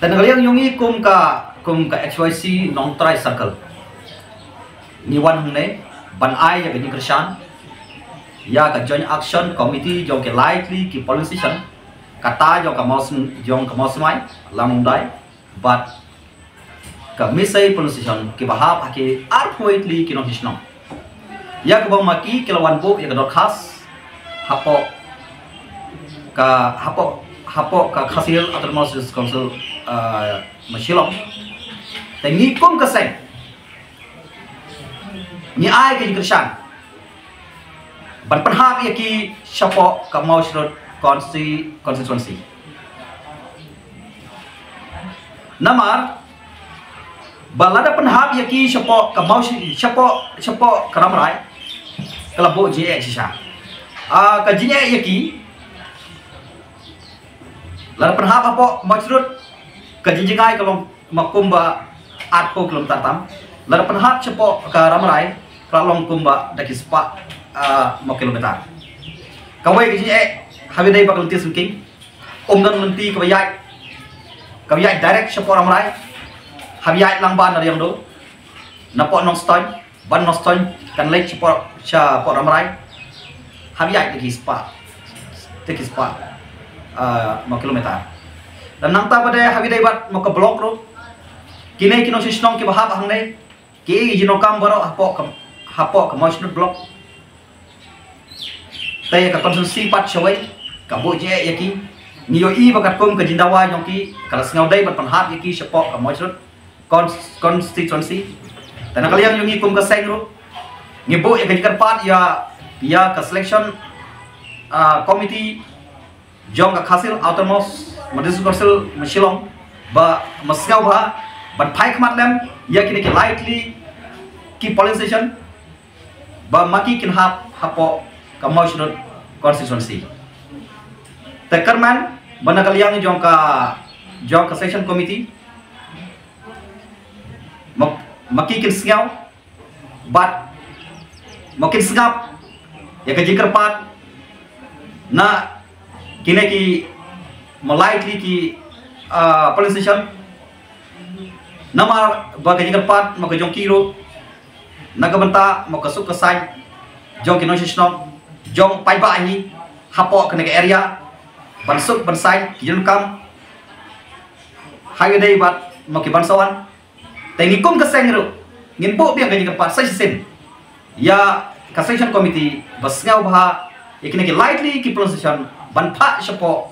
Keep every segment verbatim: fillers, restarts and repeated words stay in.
Te na ka liang yong i kum ka, kum ka H Y C Nongtrai Circle, ngi wan hangne ban ai ïa ka jingkyrshan ïa ka Joint Action Committee jong ki lai tylli ki polling station, kata jong ka Mawsyn-, jong ka Mawsmai, Lamnumdai, bad ka Misei polling station, kiba hap ha ki arphew wei tylli ki nongshong shnong. Ïa kaba ma ki ki la wan buh ïa ka dorkhas hapoh ka, hapoh, hapoh ka Khasi Hills Autonomous District Council, uh, ma Shillong. Te ngi kum ka seng ngi ai ka jingkyrshan ban pynhap ïa ki shapoh ka Mawshynrut consti-, constituency. Namar ba lada pynhap ïa ki shapoh ka Mawshi-, shapoh, shapoh ka Rambrai, ka la buh jingeh shisha. Ah, ka jingeh ïa ki, lada pynhap hapoh Mawshynrut, ka jingjngai ka long ma kumba arphew kilometer tam. Lada pynhap shapoh ka Rambrai, ka la long kumba da ki spah, ah, ma kilometer. Kawei ka jingeh, haba dei ba ka lynti Syngking, um don lynti kaba ïaid, kaba ïaid direct shapoh Rambrai, haba ïaid lang ban na Riangdo, napoh Nongstoiñ, ban Nongstoiñ kan leit shapoh, shapoh Rambrai, haba ïaid da ki spah, da ki spah, ah, ma kilometer. Te nangta pat haba dei bad ma ka block ruh, kine ki nongshong shnong kiba hap hangne, ki ïoh ïa ka jingdonkam baroh hapoh ka, hapoh ka Mawshynrut block. Te ka constituency pat shawei ka buh jingeh ïa ki. Ngi ïohi ba katkum ka jingdawa jong ki, ka la sngew dei ban pynhap ïa ki shapoh ka Mawshynrut cons-, constituency. Te na ka liang yong i kum ka seng ruh, ngi buh ïa ka jingkyrpad ïa, ïa ka selection, ah, committee jong ka Khasi Hills Autonomous District Council ma Shillong, ba ma sngewbha ban phai khmat lem ïa kine ki lai tylli ki polling station, ba ma ki kin hap hapoh ka Mawshynrut constituency. Te kyrmen ba na ka liang jong ka, jong ka selection committee, ma, ma ki kin sngew bad ma kin sngap ïa ka jingkyrpad na kine ki ma lai tylli ki, ah, polling station. Namar ba ka jingkyrpad ma ka jong ki ruh na ka bynta ma ka suk ka saiñ jong ki nongshong shnong, jong paidbah hi hapoh kane ka area, ban suk ban saiñ ki jingdonkam, ha kaba dei bad ma ki ban sa wan. Te ngi kum ka seng ruh ngin buh biang ka jingkyrpad sa shisien ïa ka selection committee ba sngewbha ïa kine ki lai tylli ki polling station ban phah shapoh,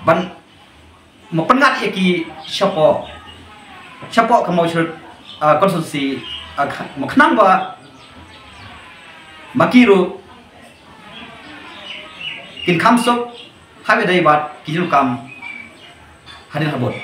ban ma pynngat ïa ki shapoh, shapoh ka Mawshynrut, ah, constituency, ah, kha-, ma khnang ba ma ki ruh kin kham suk, ha kaba dei bad ki jingdonkam hadien habud.